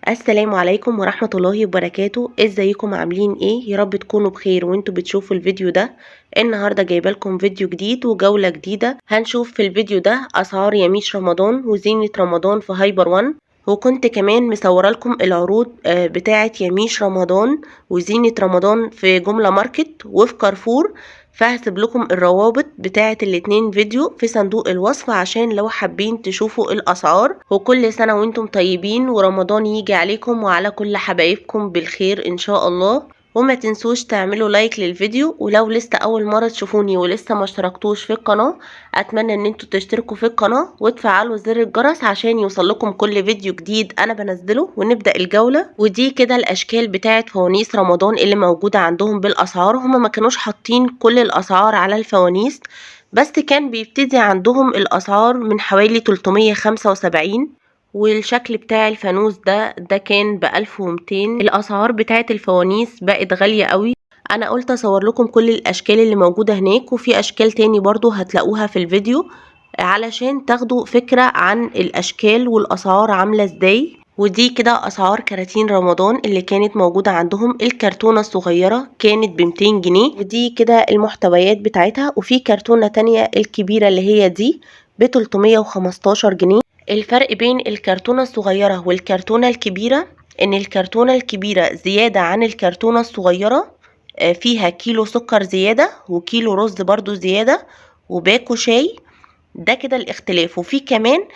السلام عليكم ورحمة الله وبركاته. ازيكم عاملين ايه؟ يا رب تكونوا بخير وانتوا بتشوفوا الفيديو ده. النهاردة جايبه لكم فيديو جديد وجولة جديدة. هنشوف في الفيديو ده اسعار يميش رمضان وزينة رمضان في هايبر وان، وكنت كمان مصوره لكم العروض بتاعه يميش رمضان وزينة رمضان في جملة ماركت وفي كارفور، فهسيب لكم الروابط بتاعه الاتنين فيديو في صندوق الوصف عشان لو حابين تشوفوا الاسعار. وكل سنة وانتم طيبين، ورمضان يجي عليكم وعلى كل حبايبكم بالخير ان شاء الله. وما تنسوش تعملوا لايك للفيديو، ولو لسه اول مرة تشوفوني ولسه ما اشتركتوش في القناة اتمنى ان انتوا تشتركوا في القناة وتفعلوا زر الجرس عشان يوصل لكم كل فيديو جديد انا بنزله. ونبدأ الجولة. ودي كده الاشكال بتاعت فوانيس رمضان اللي موجودة عندهم بالاسعار. هما ما كانوش حاطين كل الاسعار على الفوانيس، بس كان بيبتدي عندهم الاسعار من حوالي 375. والشكل بتاع الفانوس ده كان ب1200. الاسعار بتاعت الفوانيس بقت غالية قوي. انا قلت اصور لكم كل الاشكال اللي موجودة هناك، وفي اشكال تاني برضو هتلاقوها في الفيديو علشان تاخدوا فكرة عن الاشكال والاسعار عاملة ازاي. ودي كده اسعار كراتين رمضان اللي كانت موجودة عندهم. الكرتونة الصغيرة كانت ب200 جنيه، ودي كده المحتويات بتاعتها. وفي كرتونة تانية الكبيرة اللي هي دي ب315 جنيه. الفرق بين الكرتونة الصغيرة والكرتونة الكبيرة ان الكرتونة الكبيرة زيادة عن الكرتونة الصغيرة، فيها كيلو سكر زيادة وكيلو رز برضو زيادة وباكو شاي. ده كده الاختلاف. وفي كمان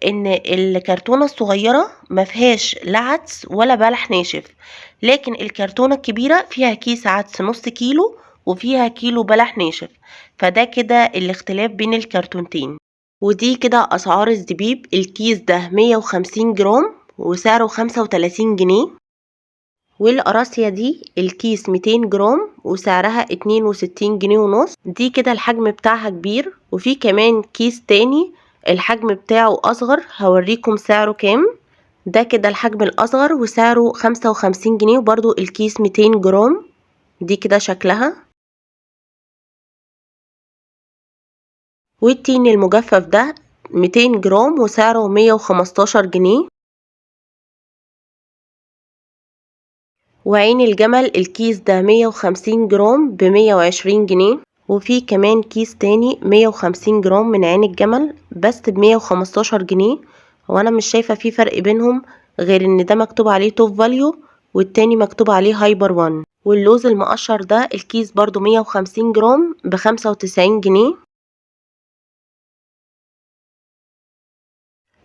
ان الكرتونة الصغيرة ما فيهاش لا عدس ولا بلح ناشف، لكن الكرتونة الكبيرة فيها كيس عدس نص كيلو وفيها كيلو بلح ناشف. فده كده الاختلاف بين الكرتونتين. ودي كده اسعار الزبيب. الكيس ده 150 جرام وسعره 35 جنيه. والقراصية دي الكيس 200 جرام وسعرها 62 جنيه ونص. دي كده الحجم بتاعها كبير. وفي كمان كيس تاني الحجم بتاعه اصغر، هوريكم سعره كام. ده كده الحجم الاصغر وسعره 55 جنيه، وبرده الكيس 200 جرام. دي كده شكلها. والتين المجفف ده 200 جرام وسعره 115 جنيه. وعين الجمل الكيس ده 150 جرام ب120 جنيه. وفي كمان كيس تاني 150 جرام من عين الجمل بس ب115 جنيه. وانا مش شايفة في فرق بينهم غير ان ده مكتوب عليه توب فاليو والتاني مكتوب عليه هايبر وان. واللوز المقشر ده الكيس برضو 150 جرام ب95 جنيه.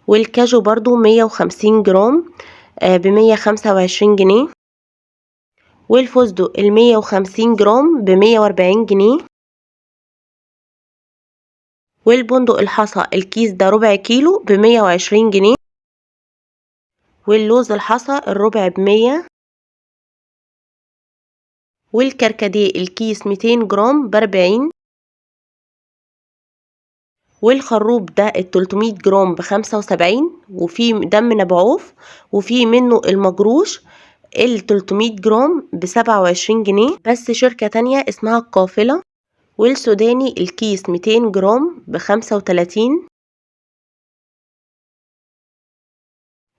والكاجو برضو 150 جرام ب125 جنيه. والفستق 150 جرام ب140 جنيه. والبندق الحصى الكيس ده ربع كيلو ب120 جنيه. واللوز الحصى الربع ب100. والكركديه الكيس 200 جرام ب40. والخروب ده 300 جرام ب75. وفي دم نبعوف، وفي منه المجروش 300 جرام ب27 جنيه، بس شركة تانية اسمها القافلة. والسوداني الكيس 200 جرام ب35.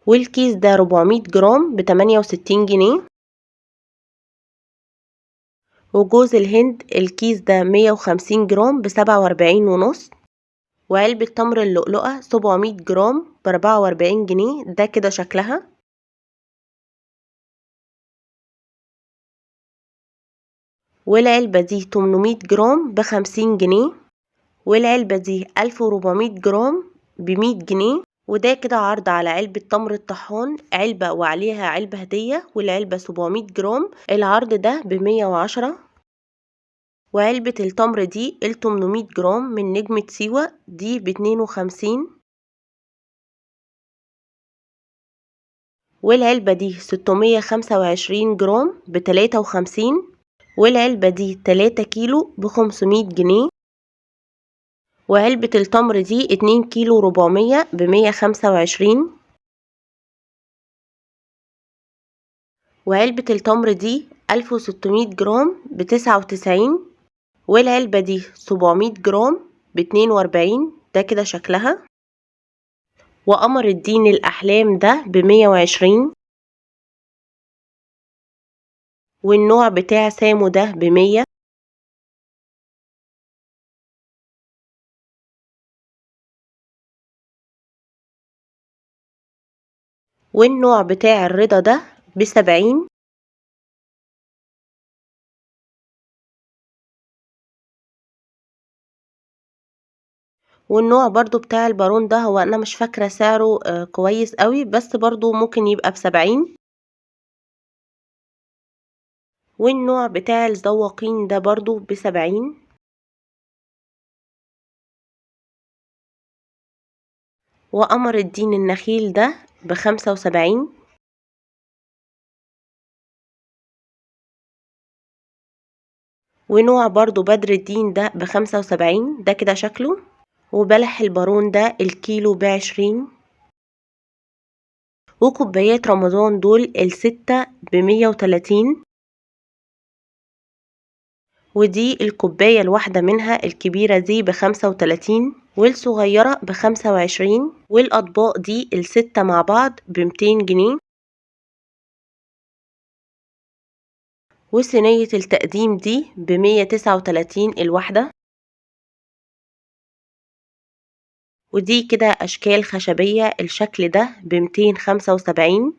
والكيس ده 400 جرام ب68 جنيه. وجوز الهند الكيس ده 150 جرام ب47 ونص. وعلبة تمر اللؤلؤة 700 جرام ب44 جنيه. ده كده شكلها. والعلبة دي 800 جرام ب50 جنيه. والعلبة دي 1400 جرام ب100 جنيه. وده كده عرض على علبة تمر الطحان، علبة وعليها علبة هدية، والعلبة 700 جرام. العرض ده ب110. وعلبة التمر دي 800 جرام من نجمة سيوة دي ب52. والعلبة دي 625 جرام ب53. والعلبة دي 3 كيلو ب500 جنيه. وعلبة التمر دي 2 كيلو 400 ب125. وعلبة التمر دي 1600 جرام ب99. والعلبة دي 700 جرام ب42. ده كده شكلها. وقمر الدين الأحلام ده ب120. والنوع بتاع سامو ده ب100. والنوع بتاع الرضا ده ب70. والنوع برضو بتاع البارون ده هو انا مش فاكرة سعره كويس قوي، بس برضو ممكن يبقى ب70. والنوع بتاع الزواقين ده برضو ب70. وقمر الدين النخيل ده ب75. ونوع برضو بدر الدين ده ب75، ده كده شكله. وبلح البارون ده الكيلو ب20. وكوبايات رمضان دول ال6 ب130. ودي الكوباية الواحدة منها الكبيرة دي ب35، والصغيرة ب25. والأطباق دي ال6 مع بعض ب200 جنيه. وصينية التقديم دي ب139 الواحدة. ودي كده أشكال خشبية، الشكل ده ب275.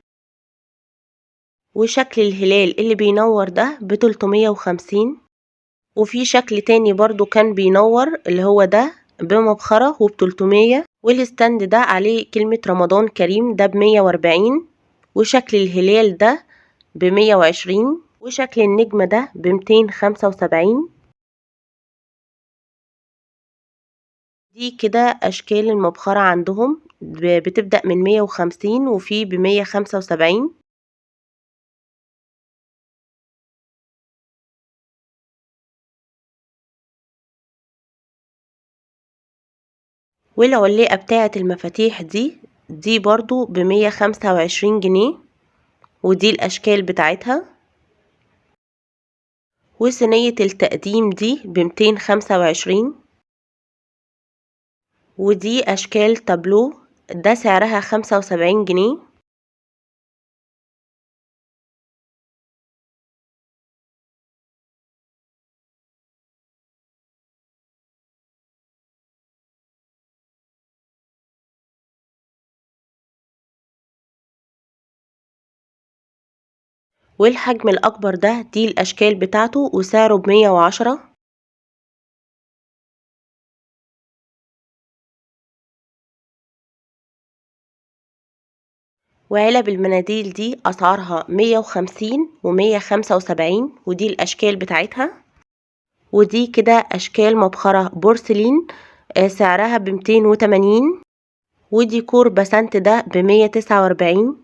وشكل الهلال اللي بينور ده ب350. وفي شكل تاني برضو كان بينور اللي هو ده بمبخرة وب300. وال stand ده عليه كلمة رمضان كريم ده ب140. وشكل الهلال ده ب120. وشكل النجمة ده ب275. دي كده أشكال المبخرة عندهم، بتبدأ من 150 وفي ب175. والعلاقة بتاعة المفاتيح دي برضو ب125 جنيه، ودي الأشكال بتاعتها. وصينية التقديم دي ب225. ودي أشكال تابلو ده سعرها 75 جنيه. والحجم الأكبر ده دي الأشكال بتاعته وسعره ب110. وعلب المناديل دي أسعارها 150 و175، ودي الأشكال بتاعتها. ودي كده أشكال مبخرة بورسلين، سعرها ب280. وديكور بسنت ده ب149.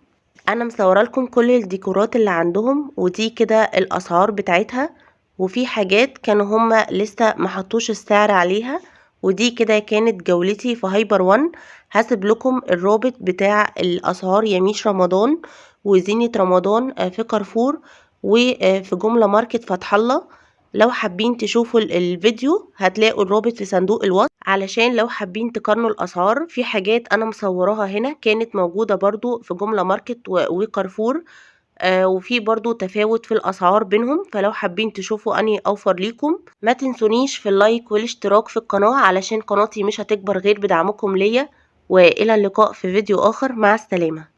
أنا مصورة لكم كل الديكورات اللي عندهم، ودي كده الأسعار بتاعتها. وفي حاجات كانوا هما لسه ما حطوش السعر عليها. ودي كده كانت جولتي في هايبر وان. هسيب لكم الرابط بتاع الأسعار يميش رمضان وزينة رمضان في كارفور وفي جملة ماركت فتح الله. لو حابين تشوفوا الفيديو هتلاقوا الرابط في صندوق الوصف، علشان لو حابين تقارنوا الأسعار. في حاجات أنا مصوراها هنا كانت موجودة برضو في جملة ماركت وكارفور، وفي برضو تفاوت في الأسعار بينهم، فلو حابين تشوفوا أنهي أوفر ليكم. ما تنسونيش في اللايك والاشتراك في القناة، علشان قناتي مش هتكبر غير بدعمكم ليا. وإلى اللقاء في فيديو آخر، مع السلامة.